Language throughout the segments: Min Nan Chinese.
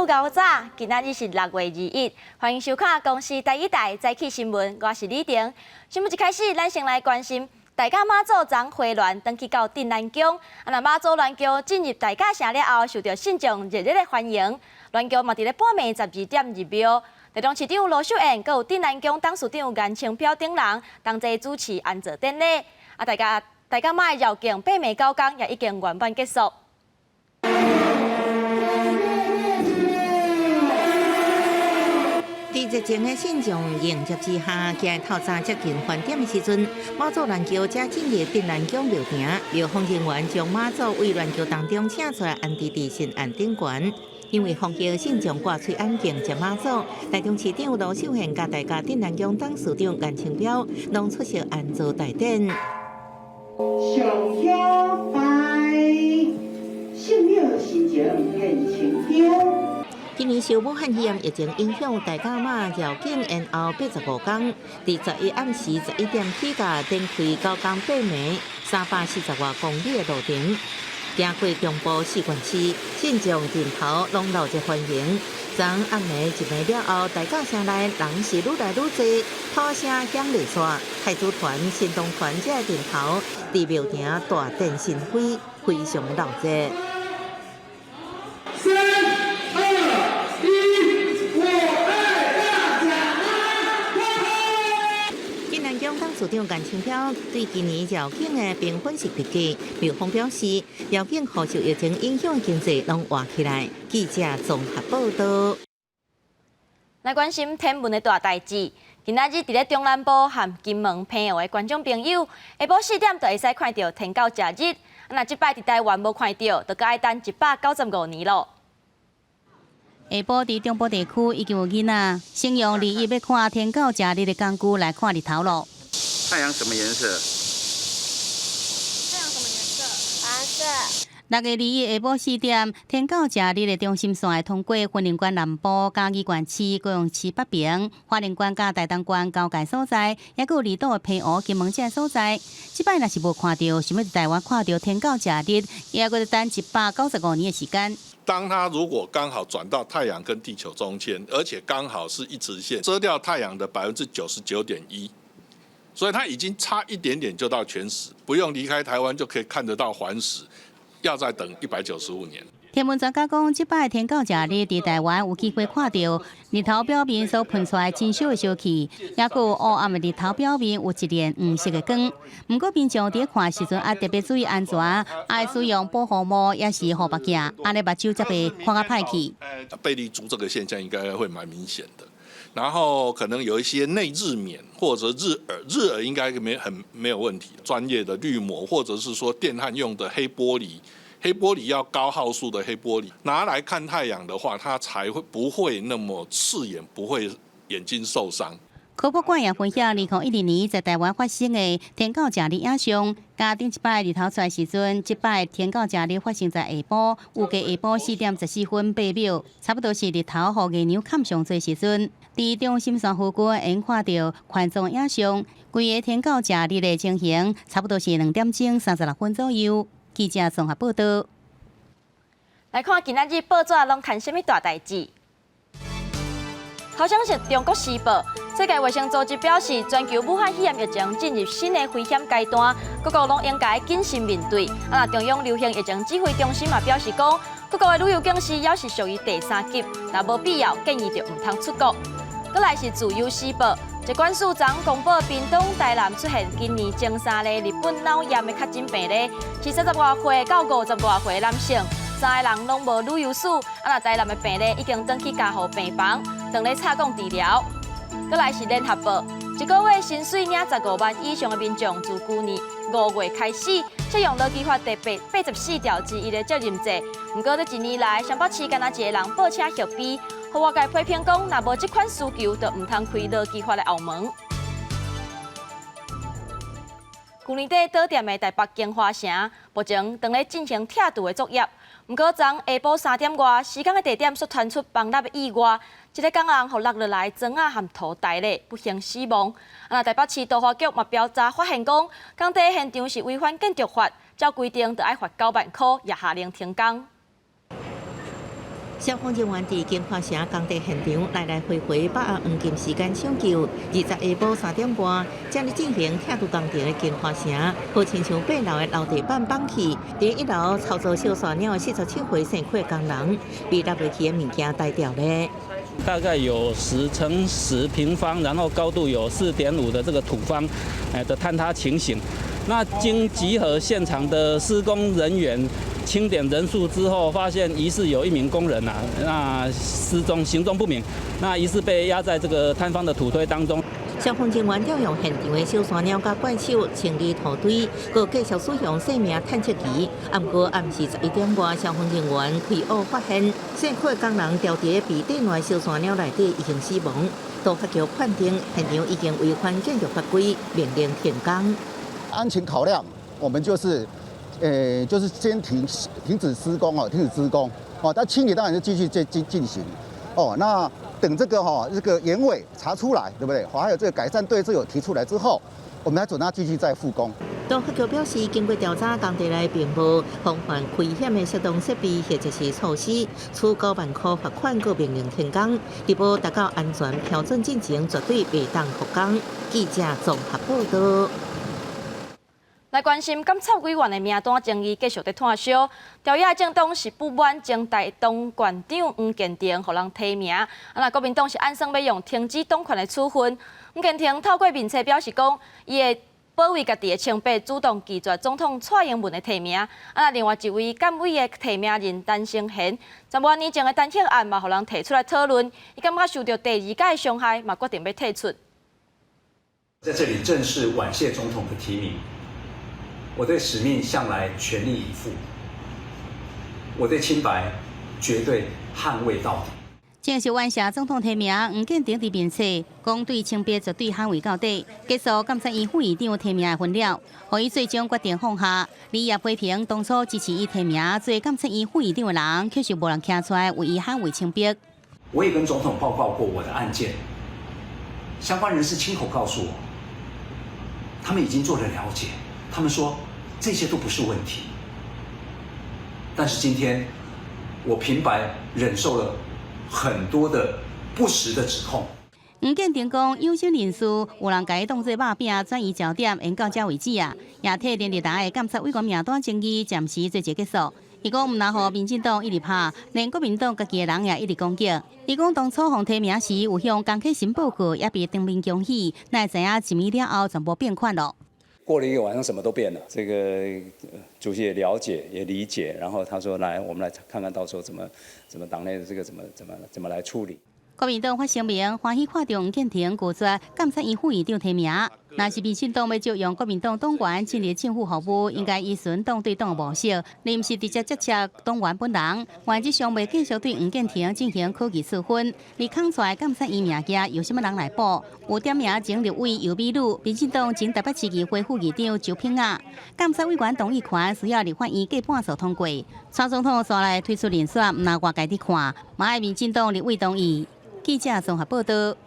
𠢕早，今仔日是6月21，歡迎收看公視台語台早起新聞，我是李婷。新聞一開始，咱先來關心大甲媽祖昨回鑾轉去到鎮瀾宮，啊若媽祖鑾轎進入大甲城了後，受著信眾熱烈的歡迎。鑾轎嘛佇咧半暝12點入廟。台中市長盧秀燕，閣有鎮瀾宮董事長顏清標等人同齊主持安座典禮。啊，大甲大甲媽的繞境八暝九工也已經圓滿結束。佇熱情的信眾迎接之下，今日透早接近飯點的時陣，媽祖鑾轎才進入鎮瀾宮廟埕，廟方人員將媽祖為鑾轎當中請出來安置佇神案頂懸。因為防疫信眾掛喙罨迎接媽祖，台中市長盧秀燕佮大甲鎮瀾宮董事長顏清標攏出席安座大典。上香拜，聖母神情現清香。今年受武漢肺炎疫情影響，大甲媽繞境延後85工，佇11暗時11點起價展開九工八暝340外公里的路程，行過中部四縣市，信眾陣頭攏熱烈歡迎。昨暗暝一暝了後，大甲城內人是愈來愈濟，炮聲響袂煞，太子團、神農團這个陣頭佇廟埕大展神威，非常的鬧熱。三、二、一，我愛大甲媽！鎮瀾宮董事長顏清標對今年繞境的評分是合格，廟方表示，繞境予受疫情影響經濟攏活起來。記者綜合報道。來關心天文的大代誌。今仔日佇咧中南部和金門、澎湖的觀眾朋友，下晡4點就會使看著天狗食日。啊，若這擺佇台灣無看著，就閣愛等195年囉。下晡佇中部地區已經有囡仔，先用21欲看天狗食日的工具來看日頭囉。太陽什麼顏色？太陽什麼顏色？藍色。6月21下晡4點，天狗食日的中心線會通過雲林縣南部、嘉義縣市、高雄市北爿、花蓮縣佮台東縣交界所在，抑閣有離島的澎湖、金門這个所在。這擺若是無看著，想欲佇台灣看著天狗食日，也閣得等195年的時間。當它如果剛好轉到太陽跟地球中間，而且剛好是一直線，遮掉太陽的99.1%，所以它已經差一點點就到全食，不用離開台灣就可以看得到環食。要再等195年。天文專家講，這擺天狗食日佇台灣有機會看著日頭表面所噴出來真少的燒氣，抑閣有烏暗的日頭表面有一簾黃色的光。毋過民眾佇看時陣愛特別注意安全，愛使用保護帽，抑是護目鏡，按呢目睭才袂看甲歹去。貝利珠這個現象應該會蠻明顯的，然後可能有一些內日冕或者日耳，日耳應該沒很沒有問題。專業的濾膜或者是說電焊用的黑玻璃。黑玻璃要高號數的黑玻璃，拿來看太陽的話，它才會不會那麼刺眼，不會眼睛受傷。科博館也分享，2012年在台灣發生的天狗食日影像，佮頂一擺日頭出來時陣，這擺天狗食日發生在下晡，預計下晡4點14分8秒，差不多是日頭予月娘崁上濟時陣。佇中心線附近會看著環狀影像，規个天狗食日的情形，差不多是2點鐘36分左右。記者綜合報道。來看今仔日報紙攏刊啥物大代誌？頭先是中國時報，世界衛生組織表示，全球武漢肺炎疫情進入新的危險階段，各國攏應該謹慎面對。啊，中央流行疫情指揮中心嘛表示講，各國的旅遊警示猶是屬於第三級，若無必要，建議就毋通出國。閣來是自由時報，疾管署昨公布，屏東、台南出現今年前三例日本腦炎的確診病例，是30外歲到50外歲的男性，三个人攏無旅遊史。啊，若台南的病例已經轉去加護病房，正咧插管治療。閣來是聯合報，一個月薪水領15萬以上的民眾，自舊年5月開始，適用勞基法第84條之一的責任制。毋過這一年來，雙北市干焦一个人報車歇飛，予外界批評講，若無這款需求，就毋通開勞基法的後門。舊年底倒店的台北京華城，目前正咧進行拆除的作業。毋過昨下晡3點外，施工的地點卻傳出崩塌的意外，一个工人予落落來磚仔和塗台咧，不幸死亡。啊，台北市都發局嘛調查發現講，工地現場是違反建築法，照規定著愛罰9萬箍，也下令停工。消防人員佇京華城工地現場來來回回把握黃金時間搶救。20下晡3點外，正咧進行拆除工程的京華城，予親像8樓的樓地板綁去，佇1樓操作小沙鳥的47歲姓柯工人，被落落去的物件呆掉咧。大概有10乘10平方，然後高度有4.5的這個土方，的坍塌情形。那經集合現場的施工人員清點人數之後，發現疑似有一名工人啊，那失蹤行蹤不明，那疑似被壓在這個坍方的土堆當中。消防人員調用現場的小山鳥佮怪手清理土堆，閣繼續使用生命探測儀。毋過暗時11點外，消防人員開挖發現，姓柯的工人牢佇被底內小山鳥內底已經死亡。都發局判定現場已經違反建築法規，命令停工。安全考量，我們就是，就是先停止施工哦，停止施工哦。但清理當然就繼續進行哦。那等這個哈，這個原委查出來，對不對？還有這個改善對策有提出來之後，我們還準他繼續再復工。都發局表示，經過調查，工地內並無防範危險的適當設備或者是措施，處9萬塊罰款，閣命令停工。佇無達到安全標準進前，絕對袂當復工。記者綜合報道。來關心監察委員的名單爭議繼續佇炭燒，朝野政黨是不滿前大東縣長黃建庭予人提名，啊，若國民黨是按算欲用停止黨權的處分。黃建庭透過面冊表示講，伊會保衛家己的清白，主動拒絕總統蔡英文的提名。啊，另外一位監委的提名人陳成賢，10外年前的彈劾案嘛，予人提出來討論，伊感覺受著第二屆的傷害，嘛決定欲退出。在這裡正式婉謝總統的提名。我對使命向來全力以赴，我對清白絕對捍衛到底。正式婉謝總統提名，黃建庭佇面冊講對清白絕對捍衛到底。結束監察院副院長提名的紛了，予伊最終決定放下。李也批評當初支持伊提名做監察院副院長的人，卻是無人站出來為伊捍衛清白。我也跟總統報告過我的案件，相關人士親口告訴我，他們已經做了了解，他們說，這些都不是問題，但是今天我平白忍受了很多的不實的指控。黃建庭講，有心人士有人共伊當做肉餅轉移焦點，演到這為止啊，也替連日來的監察委員名單爭議暫時做一個結束。伊講毋但予民進黨一直拍，連國民黨家己的人也一直攻擊。伊講當初予提名時有向江啟臣報告，也被當面恭喜，哪會知影一暝了後全部變款咯。過了一個晚上，什麼都變了。這個主席也了解，也理解，然後他說：“來，我們來看看到時候怎麼黨內的這個怎麼來處理。” 國民黨發聲明，歡喜看著黃建庭拒絕監察院副院長提名。若是民進黨欲借用國民黨黨員進入政府服務，應該依循黨對黨的模式，而毋是直接接觸黨員本人。原則上袂繼續對黃建庭進行考紀處分。而空出來監察院名額由啥物人來補？有點名前立委游美女，民進黨前台北市議會副議長周品雅。監察委員同意權需要立法院過半數通過。蔡總統煞來推出人選，毋但外界佇看，嘛愛民進黨立委同意。記者綜合報道。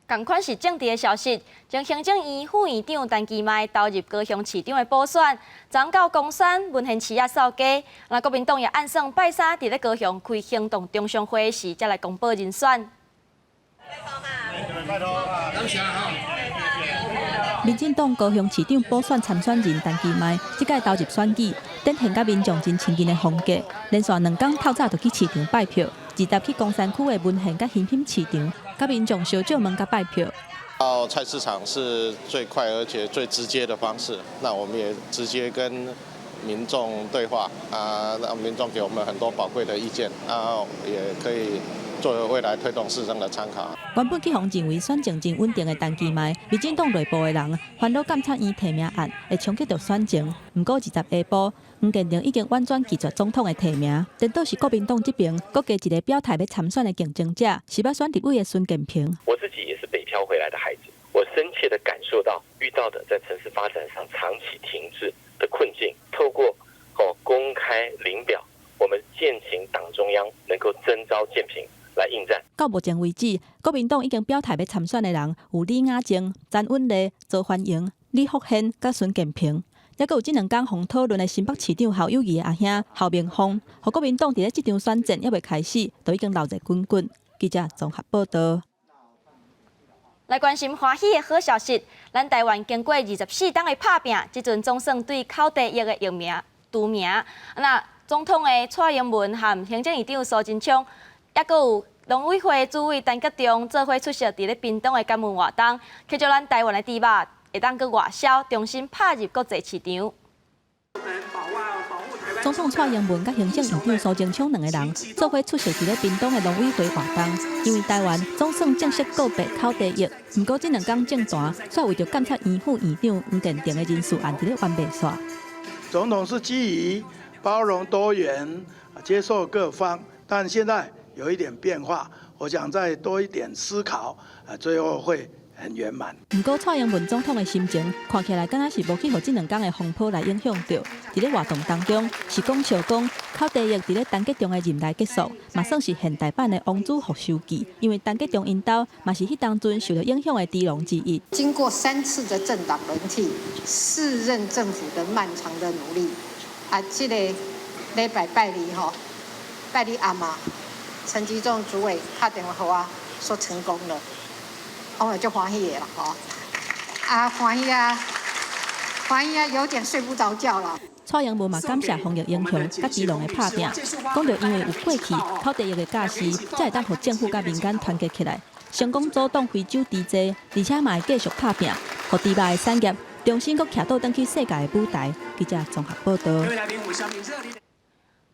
仝款是政治的消息，前行政院副院長陳其邁投入高雄市長的補選，昨到岡山文賢市仔掃街。那國民黨也按算拜三佇咧高雄開行動中常會時，才來公布人選。感謝哈。民進黨高雄市長補選參選人陳其邁，這擺投入選舉，展現佮民眾真親近的風格，連續兩工透早就去市場拜票。20去岡山區的文賢佮興品市場，佮民眾相借問佮拜票。到菜市場是最快而且最直接的方式，那我們也直接跟民眾對話，啊，讓民眾給我們很多寶貴的意見，啊，也可以作為未來推動市政的參考。原本去予認為選情真穩定的陳其邁，民進黨內部的人煩惱監察院提名案會衝擊著選情。毋過20下晡，黃建庭已經婉轉拒絕總統的提名，顛倒是國民黨這邊，閣加一個表態欲參選的競爭者，是欲選立委的孫建平。我自己也是北漂回來的孩子，我深切的感受到遇到的在城市發展上長期停滯的困境。透過公開領表，我們踐行黨中央能夠徵召建平來應戰。到目前為止，國民黨已經表態欲參選的人有李雅靜、詹允麗、周歡盈、李福軒佮孫建平。猶閣有這兩工予討論的新北市長侯友宜的阿兄侯明鋒，予國民黨佇咧這場選戰猶未開始，就已經鬧熱滾滾。記者綜合報道。來關心歡喜的好消息，咱台灣經過24冬的拍拚，這陣總算對口蹄疫的疫苗除名。那總統的蔡英文和行政院長蘇貞昌，猶閣有農委會主委陳吉仲做伙出席佇咧屏東的感恩活動，慶祝咱台灣的豬肉會當閣外銷，重新拍入國際市場。總統蔡英文佮行政院長蘇貞昌兩个人做伙出席佇咧屏東的農委會活動，因為台灣總算正式告別口蹄疫。毋過這兩工政壇煞為著監察院副院長黃建庭的人事案佇咧冤袂煞。總統是基於包容多元，接受各方，但現在有一點變化，我想再多一點思考，最後會很圓滿。毋過蔡英文總統的心情看起來敢若是無去予這兩工的風波來影響著。佇咧活動當中，是講笑講口蹄疫佇咧陳吉仲的任內結束，嘛算是現代版的王子復仇記。因為陳吉仲𪜶兜嘛是彼當陣受著影響的豬農之一。經過三次的政黨輪替，四任政府的漫長的努力，啊，這个禮拜拜二吼，拜二暗嘛，陳吉仲主委敲電話予我，說成功了。我就歡喜的啦，吼！啊，歡喜啊，歡喜啊，有點睡不著覺啦。蔡英文嘛感謝防疫英雄佮豬農的拍拚，講著因為有過去口蹄疫的教訓，才會當予政府佮民間團結起來，成功阻擋非洲豬災，而且嘛會繼續拍拚，予豬肉的產業重新閣徛倒轉去世界的舞台。記者綜合報道。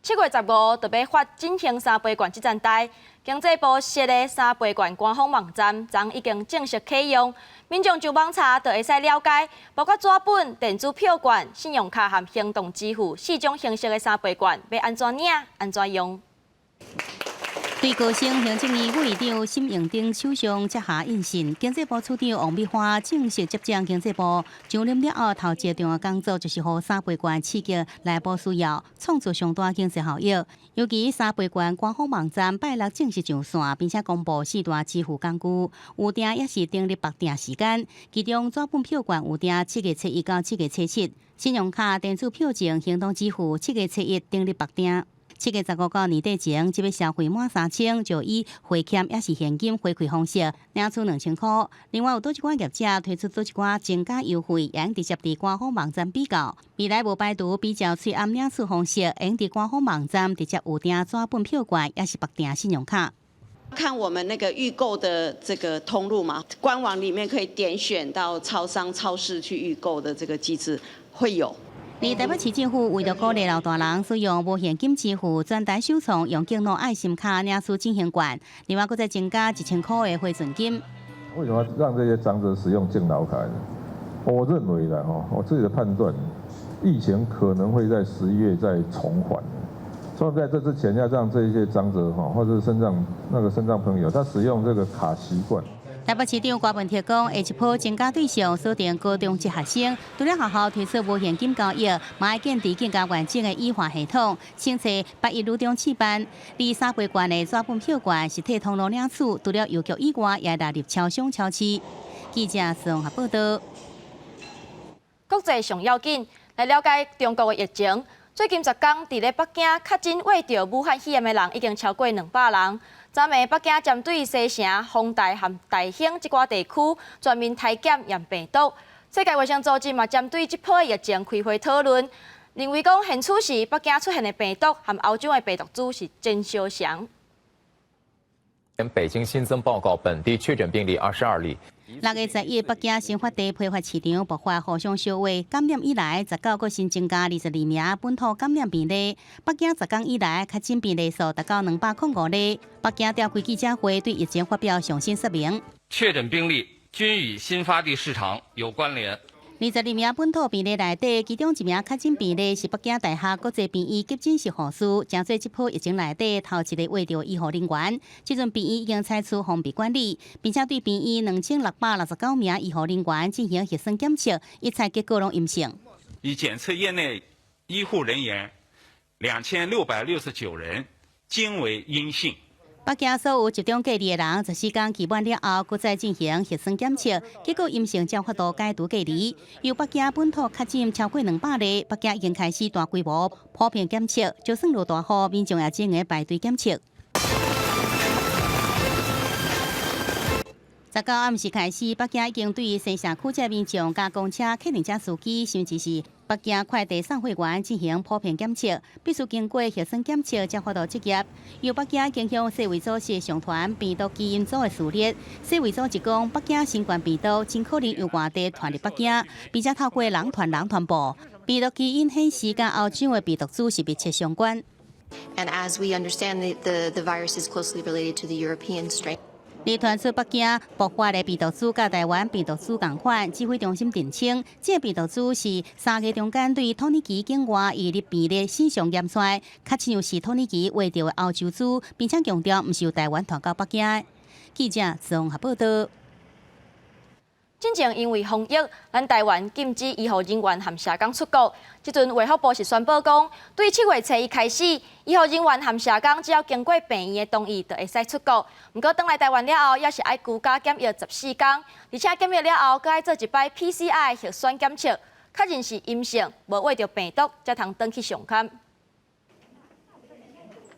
7月15就欲發振興三倍券這層代，經濟部設的三倍券官方網站，昨已經正式啟用，民眾上網查就會使了解，包括紙本、電子票券、信用卡和行動支付四種形式的三倍券，欲按怎領、按怎用。對高雄行政院副院長沈榮丁手上接下印信，經濟部處長王美花正式接掌經濟部上任了後，頭一個重要工作就是予三倍券刺激內部需要，創造上大經濟效益。尤其三倍券官方網站拜六正式上線，並且公布四大支付工具，預訂也是登錄綁定時間，其中紙本票券預訂7月初1到7月初7，信用卡、電子票證、行動支付7月初1登錄綁定。7月15到年底前，這筆消費滿3000，就以回券抑是現金回饋方式領取2000箍。另外有佗一寡業者推出佗一寡增加優惠，會直接佇官方網站比較。未來無排除比較喙罨領取方式，會佇官方網站直接預訂紙本票券，抑是綁定信用卡。看我們那個預購的這個通路嘛，官網裡面可以點選到超商、超市去預購的這個機制會有。而台北市政府為著鼓勵老大人使用無現金支付，全台首創用敬老愛心卡領取振興券，另外閣再增加1000箍的回贈金。為什麼讓這些長者使用敬老卡呢？我認為啦，我自己的判斷，疫情可能會在11月再重返，所以在這之前要讓這一些長者或者是身障朋友，他使用這個卡習慣。台北市長柯文哲講，下一波增加對象鎖定高中職學生，除了學校推出無現金交易，嘛愛建立更加完整的醫化系統，先揣八一女中試辦。而三倍券的紙本票券實體通路領取，除了郵局以外，也納入超商超市。記者綜合報道。國際上要緊，來了解中國的疫情。最近10工，佇咧北京確診罹著武漢肺炎的人已經超過200人。昨暝北京針對西城、豐台和大興這寡地區全面篩檢驗病毒。世界衛生組織嘛針對這波疫情開會討論，認為講現此時北京出現的病毒和歐洲的病毒株是真相像。北京新增報告本地確診病例22例。6月11，北京新發地批發市場爆發互相相話感染以來，19閣新增加22名本土感染病例。北京10工以來確診病例數達到205例。北京召開記者會，對疫情發表上新說明。確診病例均與新發地市場有關聯。22名本土病例內底，其中一名確診病例是北京大學國際病院急診室護士，成做這波疫情內底頭一个罹著醫護人員。這陣病院已經採取封閉管理，並且對病院2669名醫護人員進行核酸檢測，一切結果攏陰性。已檢測院內醫護人員2669人均為陰性。北京所有集中隔離的人，14工期滿了後，閣再進行核酸檢測，結果陰性，才有法度解除隔離。由北京本土確診超過200例，北京已經開始大規模普遍檢測，就算落大雨，民眾也只能排隊檢測。19暗時開始，北京已經對西城區這民眾、佮公車、客運車司機，甚至是北京快遞送貨員進行普遍檢測，必須經過核酸檢測才有法度執業。由北京已經向世衛組織上傳病毒基因組的序列，世衛組織講，北京新冠病毒真可能由外地傳入北京，並且透過人傳人傳播。病毒基因顯示佮歐洲的病毒株是密切相關。 And as we understand, the virus is closely related to the European strain. 而傳出北京爆發的病毒株佮台灣病毒株仝款，指揮中心澄清，這個病毒株是3個中間對土耳其境外移入病例身上驗出來，較親像是土耳其挖著的歐洲株，並且強調毋是由台灣傳到北京。記者綜合報道。進前因為防疫，咱台灣禁止醫護人員和社工出國。這陣衛福部是宣布講，對7月初一開始，醫護人員和社工只要經過病院的同意，就會使出國。毋過轉來台灣了後，也是愛居家檢疫14工，而且檢疫了後，閣愛做一擺 PCR 核酸檢測，確認是陰性，無秽著病毒，才通轉去上班。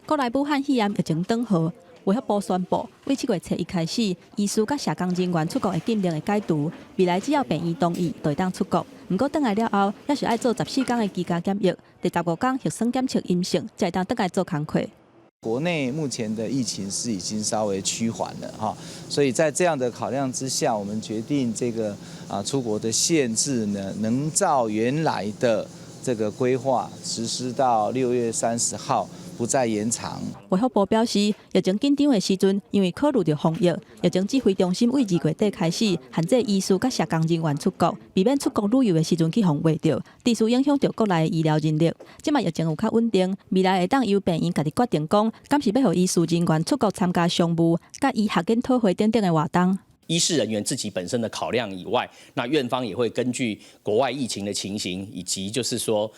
國內武漢肺炎疫情轉好。衛福部宣布，對7月初一開始，醫師佮社工人員出國的禁令會解除。未來只要病院同意，就會當出國。毋過轉來了後，猶是愛做十四工的居家檢疫，第15工核酸檢測陰性，才會當轉來做工課。國內目前的疫情是已經稍微趨緩了哈，所以在這樣的考量之下，我們決定這個出國的限制呢，能照原來的這個規劃實施到6月30號。不再延長。衛福部表示，疫情緊張的時陣，因為考慮著防疫，疫情指揮中心對2月底開始限制醫師佮社工人員出國，避免出國旅遊的時陣去予秽著，致使影響著國內醫療人力。這馬疫情有較穩定，未來會當由病院家己決定講，敢是欲予醫師人員出國參加商務、佮醫學研討會等等的活動。醫事人員自己本身的考量以外，那院方也會根據國外疫情的情形，以及就是說，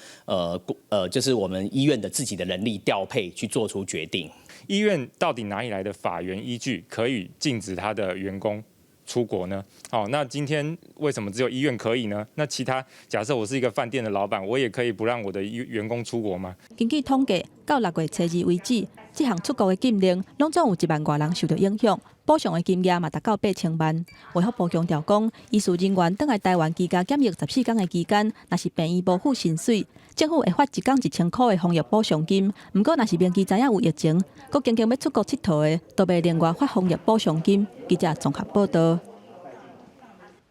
就是我們醫院的自己的人力調配去做出決定。醫院到底哪裡來的法源依據可以禁止他的員工出國呢？哦，那今天為什麼只有醫院可以呢？那其他假設我是一個飯店的老闆，我也可以不讓我的員工出國嗎？根據統計，到6月初二為止，這項出國的禁令，攏總有1萬外人受著影響。補償的金額嘛達到8000萬。衛福部強調講，醫事人員轉來台灣居家檢疫十四工的期間，若是病院無付薪水，政府會發一工1000箍的防疫補償金。毋過，若是明知知影有疫情，閣堅強欲出國𨑨迌的，就袂另外發防疫補償金。記者綜合報道。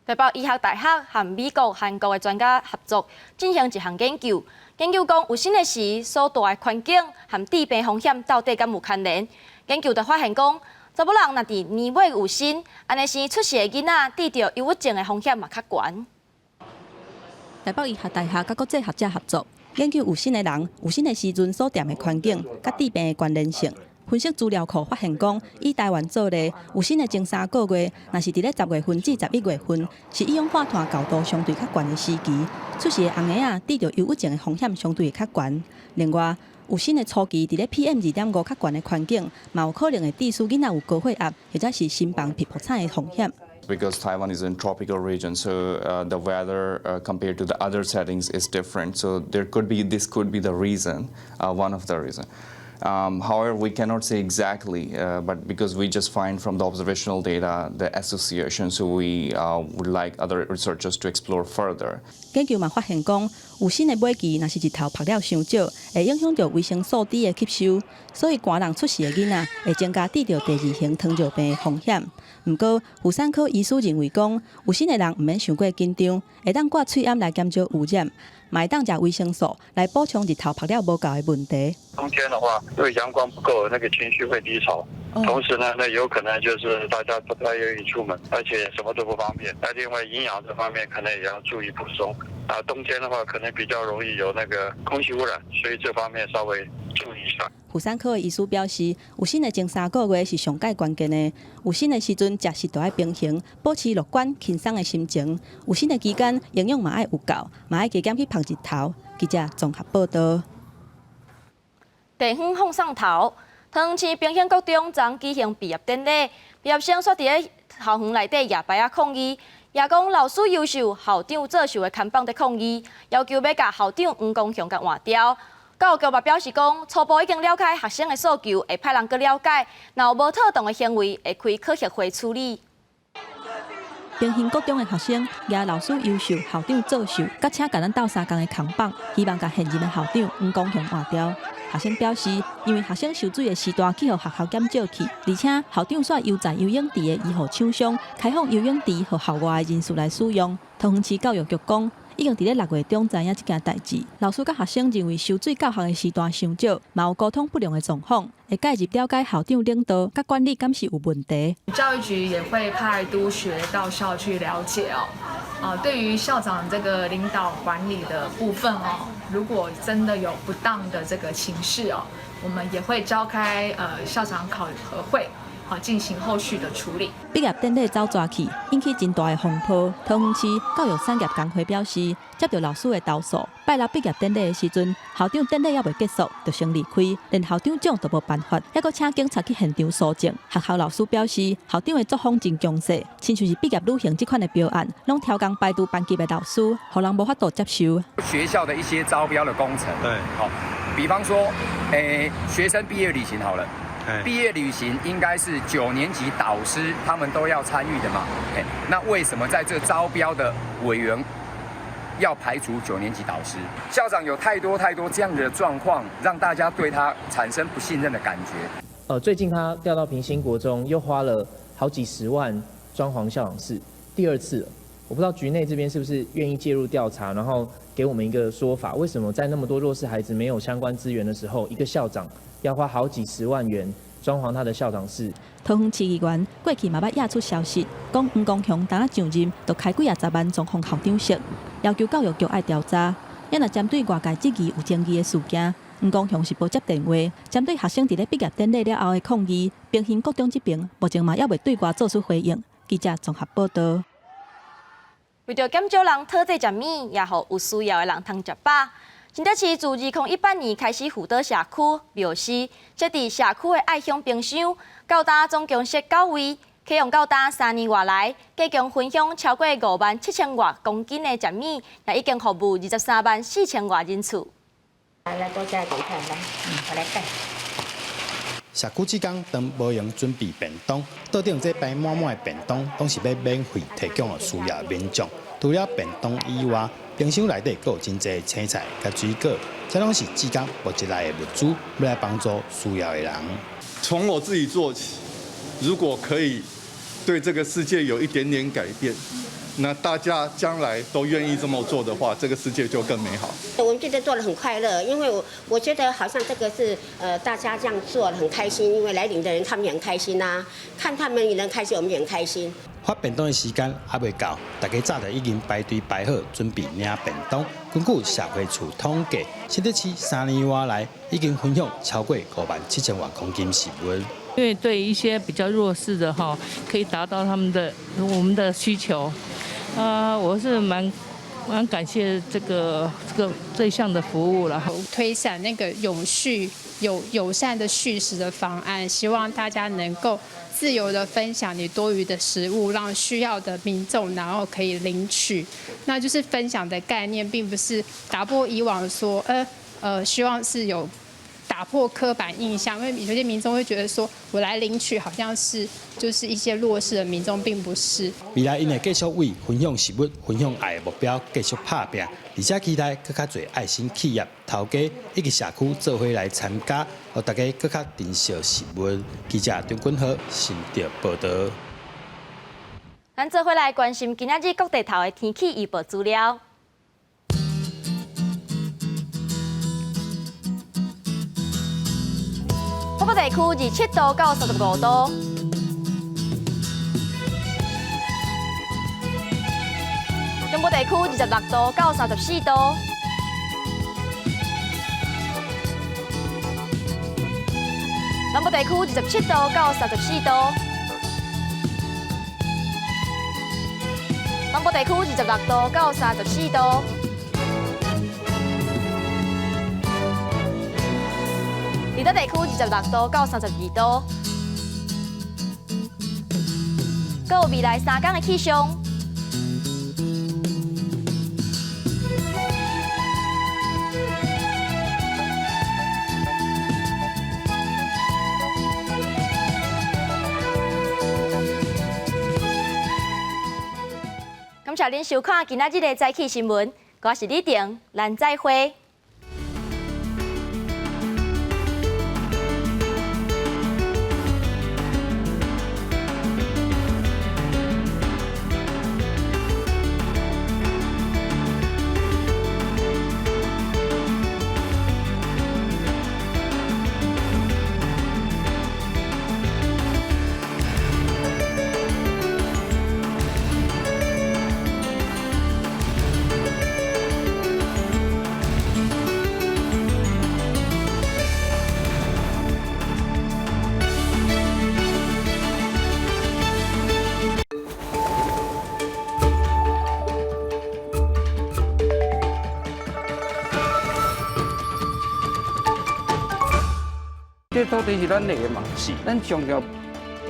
台北醫學大學和美國、韓國的專家合作進行一項研究，研究講有癬的時所蹛的環境和致病風險到底敢有牽連？研究就發現講，查某人若佇年尾有癬，按呢生出世的囡仔得著憂鬱症的風險嘛較懸。台北醫學大學佮國際學者合作，研究有癬的人有癬的時陣所踮的環境佮致病的關聯性。分析資料庫發現講，以台灣做例，有癬的前3個月，若是佇咧10月份至11月份，是一氧化碳厚度相對較懸的時期，出世的甕嬰仔得著憂鬱症的風險相對會較懸。另外，有癬的初期，佇咧 PM 2.5較懸的環境，嘛有可能會致使囡仔有高血壓或者是心房皮破產的風險。 Because Taiwan is in tropical region, so the weather compared to the other settings is different. So there could be this could be the reason, one of the reason. However, we cannot say exactly, but because we just find from the observational data the association, so we would like other researchers to explore further. 研究嘛發現講，有癬的尾期，若是日頭曝了傷少，會影響著維生素 D 的吸收，所以寒人出世的囡仔會增加得著第二型糖尿病的風險。毋過，婦產科醫師認為講，有癬的人毋免傷過緊張，會當掛喙罨來減少污染，嘛會當食維生素來補充日頭曝了無夠的問題。冬天的話，因為陽光不夠，那個情緒會低潮。同時呢，那有可能就是大家不太願意出門，而且什麼都不方便。那另外營養這方面可能也要注意補充。啊，冬天的話可能比較容易有那個空氣污染，所以這方面稍微注意一下。婦產科的醫師表示，有癬的前3個月是上蓋關鍵的。有癬的時陣，食食都愛平衡，保持樂觀輕鬆的心情。有癬的期間，營養嘛愛有夠，嘛愛加減去曝日頭。記者綜合報道。地方放送頭，桃園市平興國中昨舉行畢業典禮，畢業生煞佇咧校園內底舉牌仔抗議，也講老師優秀，校長作秀的看板佇抗議，要求欲共校長黃光雄共換掉。教育局嘛表示講，初步已經了解學生的訴求，會派人閣了解，若有無妥當的行為，會開考核會處理。平興國中的學生舉老師優秀，校長作秀，佮請共咱鬥相共的扛棒，希望共現任的校長黃光雄換掉。學生表示，因為學生收水的時段去予學校減少去，而且校長煞優在游泳池的醫護廠商開放游泳池予校外的人士來使用。桃園市教育局講，已經佇咧6月中知影這件代誌。老師佮學生認為收水教學的時段傷少，嘛有溝通不良的狀況，會介入了解校長領導佮管理敢是有問題。教育局也會派督學到校去了解哦。啊，對於校長這個領導管理的部分哦，如果真的有不當的這個情勢哦，我們也會召開校長考核會。好，進行後續的處理。畢業典禮走蛇去，引起真大的風波。桃園市教育產業工會表示，接到老師的投訴，拜六畢業典禮的時陣，校長典禮猶未結束，就先離開，連校長獎都無頒發，猶閣請警察去現場搜證。學校老師表示，校長的作風真強勢，親像是畢業旅行這款的標案，攏刁工排除班級的老師，予人無法度接受。學校的一些招標的工程，對，好，比方說，學生畢業旅行好了。畢業旅行應該是9年級導師他們都要參與的嘛？那為什麼在這招標的委員要排除9年級導師？校長有太多太多這樣的狀況，讓大家對他產生不信任的感覺。最近他調到平興國中，又花了好幾十萬裝潢校長室，第二次了。我不知道局內這邊是不是願意介入調查，然後給我們一個說法，為什麼在那麼多弱勢孩子沒有相關資源的時候，一個校長要花好幾十萬元裝潢他的校長室？桃園市議員過去嘛捌掖出消息，講黃光雄當上任就開幾仔十萬裝潢校長室，要求教育局愛調查。也若針對外界質疑有爭議的事件，黃光雄是無接電話。針對學生佇咧畢業典禮了後的抗議，平興國中這邊目前嘛猶未對外做出回應。記者綜合報道。為著減少人討債食物，也予有需要的人通食飽。新竹市自2018年開始輔導社區廟司，設置社區的愛鄉冰箱，到今總共設九位，啟用到今3年外來，計共分享超過5萬7千外公斤的食物，也已經服務23萬4千外人次。來多加幾塊來，我來蓋。社區志工當無閒準備便當，桌頂這排滿滿的便當，攏是欲免費提供予需要民眾。除了便當以外，冰箱內底閣有真濟青菜佮水果，這攏是志工募集來的物資，欲來幫助需要的人。從我自己做起，如果可以對這個世界有一點點改變，那大家將來都願意這麼做的話，這個世界就更美好。我們覺得做得很快樂，因為我覺得好像這個是大家這樣做很開心，因為來領的人他們也很開心呐，看他們也能開心，我們也很開心。發便當的時間猶未到，大家早就已經排隊排好，準備領便當。根據社會處統計，新竹市3年外來已經分享超過5萬7千外公斤食物。因為對一些比較弱勢的哈，可以達到他們的我們的需求。啊，我是蠻感謝這項的服務了。推展那個永續友善的續食的方案，希望大家能夠自由的分享你多餘的食物，讓需要的民眾然後可以領取。那就是分享的概念，並不是打破以往說，希望是有打破刻板印象，因為有些民眾會覺得說，我來領取好像是就是一些弱勢的民眾，並不是。未來𪜶會繼續為分享食物、分享愛的目標繼續拍拚，而且期待閣較濟愛心企業、頭家以及社區做伙來參加，予大家閣較珍惜食物。記者張君豪新竹報道。咱做伙來關心今仔日各地頭的天氣預報資料。北部地區27度到35度，中部地區26度到34度，南部地區27度到34度，南部地區26度到34度。宜兰地区26度到32度。阁有未来3天的气象。感谢您收看今仔日的早起新闻，我是李婷，咱再会。這土地是咱的嘛？是。咱強調，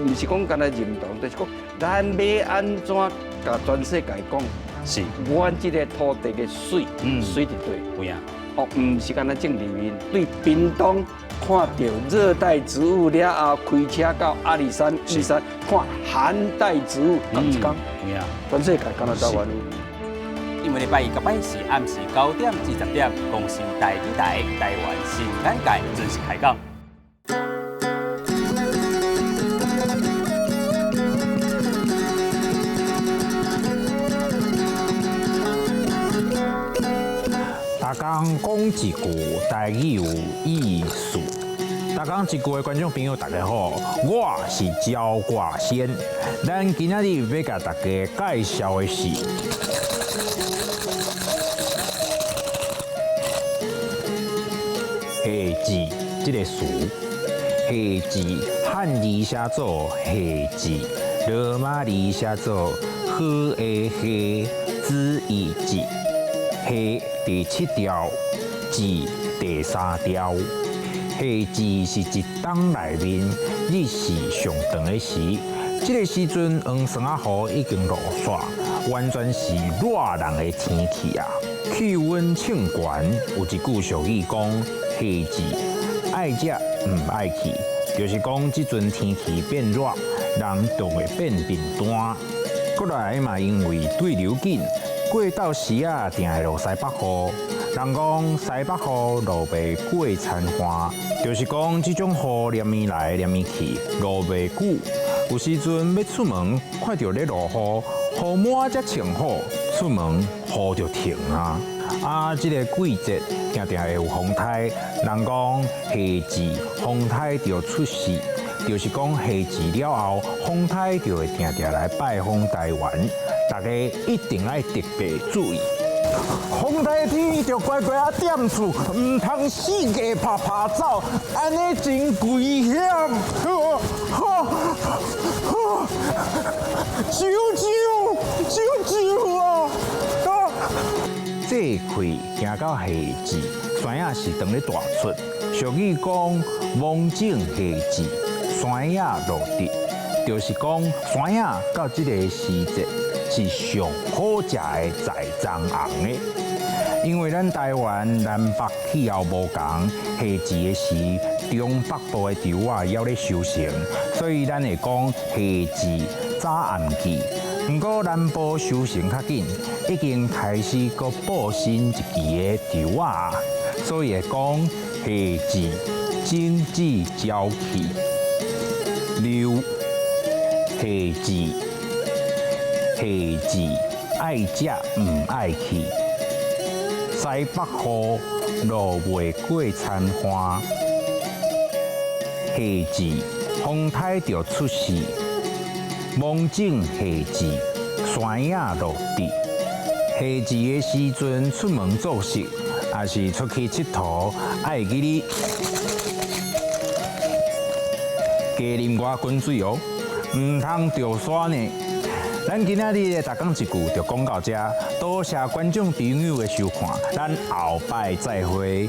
毋是講干焦認同，就是講咱欲按怎共全世界講？是。阮這个土地的水，水佇佗？有影。哦，毋是干焦政治面，對屏東看著熱帶植物了後，開車到阿里山、玉山看寒帶植物，仝一工。有影。全世界干焦台灣。因為禮拜二佮拜四暗時9點至10點，公視台語台台灣新眼界準時開講。逐工講一句台語有意思。逐工一句的觀眾朋友，大家好，我是焦掛仙。咱今仔日欲共大家介紹的是夏至這个詞。夏至漢字寫做夏至，羅馬字寫做好的夏，子一至。夏第七調，至第三調。夏至是一冬內面日時上長的時，這个時陣黃霜仔雨已經落煞，完全是熱人的天氣啊！氣溫衝懸，有一句俗語講：夏至愛食毋愛去，就是講這陣天氣變熱，人就會變貧惰。過來嘛，因為對流緊。過到時仔，定會落西北雨。人講西北雨落袂過田旱，就是講這種雨連綿來連綿去，落袂久。有時陣欲出門，看著咧落雨，雨滿才穿好，出門雨就停啊。啊，這个季節定定會有風颱。人講夏至風颱就出世，就是講夏至了後，風颱就會定定來拜訪台灣。大家一定愛特別注意。風颱天著乖乖仔踮厝，毋通四界趴趴走，按呢真危險。救救救救啊！這氣行到夏至，山仔是當咧大出。俗語講，芒種夏至，山仔落地，就是講山仔到這個時節是上好食的在樟紅的。因為咱台灣南北氣候無仝，夏至的時，中北部的稻仔猶咧收成，所以咱會講夏至早暗季。毋過南部收成較緊，已經開始閣報新一期的稻仔，所以會講夏至種子交氣。六夏至，夏至愛食毋愛去，西北雨落袂過田旱，夏至風颱就出世。芒種夏至，山仔落地。夏至的時陣出門做事，抑是出去𨑨迌，愛記得加啉外滾水哦，毋通著沙呢。咱今仔日的逐工一句就講到這，多謝觀眾朋友的收看，咱後擺再會。